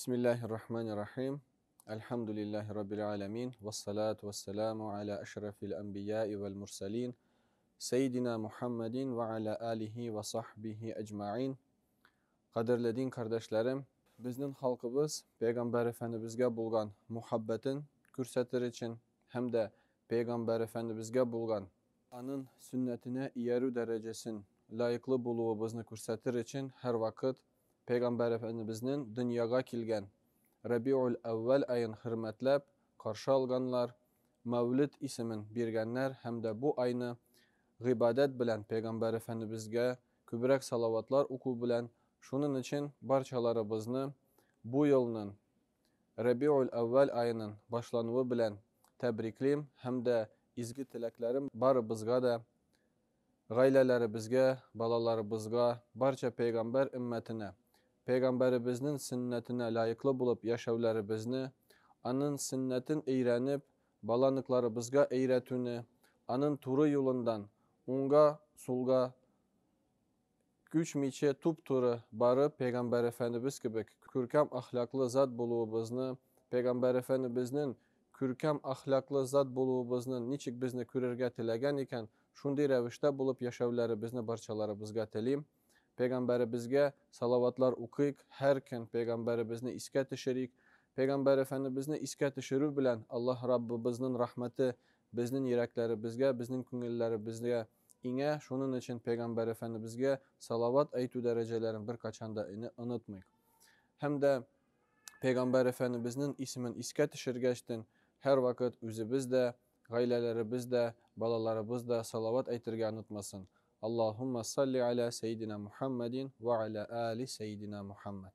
Бисмиллахир-рахманир-рахим. Әлхәмдүлиллаһи раббил аламин. Вассалату вассаламу аля ашрафил анбияи вал мурсалин. Seyyidina Muhammedin ve ala alihi ve sahbihi ecmain. Кадерле дин кардәшләрем, безнең халкыбыз Пәйгамбәр Efendimizгә булган мухаббәтен күрсәтер өчен һәм дә Пәйгамбәр Efendimizгә булган аның сөннәтенә иярү дәрәҗәсен лаеклы булуыбызны күрсәтер өчен һәрвакыт Пәйгамбәр Efendimizнең дөньяга килгән Рабиул әүвәл аен хөрмәтләп каршы алганнар, Мәүлид исемен биргәннәр һәм дә бу айны гыйбадәт белән Пәйгамбәр Efendimizгә күбрәк салаватлар уку белән, шуның өчен барчаларыбызны бу елның Рабиул әүвәл аеның башлануы белән тәбриклим һәм дә изге теләкләрем барыбызга да, гаиләләребезгә, балаларыбызга, барча пәйгамбәр өммәтенә, пәйгамбәребезнең сөннәтенә лаеклы булып яшәүләребезне, аның сөннәтен өйрәнеп, баланыкларыбызга өйрәтүне, аның туры юлындан уңга, сулга күчмичә туп-туры барып, Пәйгамбәр Efendimiz кебек күркәм әхлаклы зат булуыбызны, Пәйгамбәр Efendimizнең күркәм әхлаклы зат булуыбызны ничек безне күрергә теләгән икән, шундый рәвештә булып яшәүләребезне барчаларыбызга телим. Пәйгамбәребезгә салаватлар укыйк, һәр көн пәйгамбәребезне искә төшерик. Пәйгамбәр Efendimizне искә төшерү белән Аллаһ Раббыбызның рәхмәте безнең йөрәкләребезгә, безнең күңелләребезгә иңә. Шуның өчен Пәйгамбәр Efendimizгә салават әйтү дәрәҗәләрен беркайчан да онытмыйк. Һәм дә Пәйгамбәр Efendimizнең исемен искә төшергәчтен һәрвакыт үзебез дә, гаиләләребез дә, балаларыбыз да салават әйтергә онытмасын. Аллаһумма салли аля сейдина Мухаммадин ва аля али сейдина Мухаммад.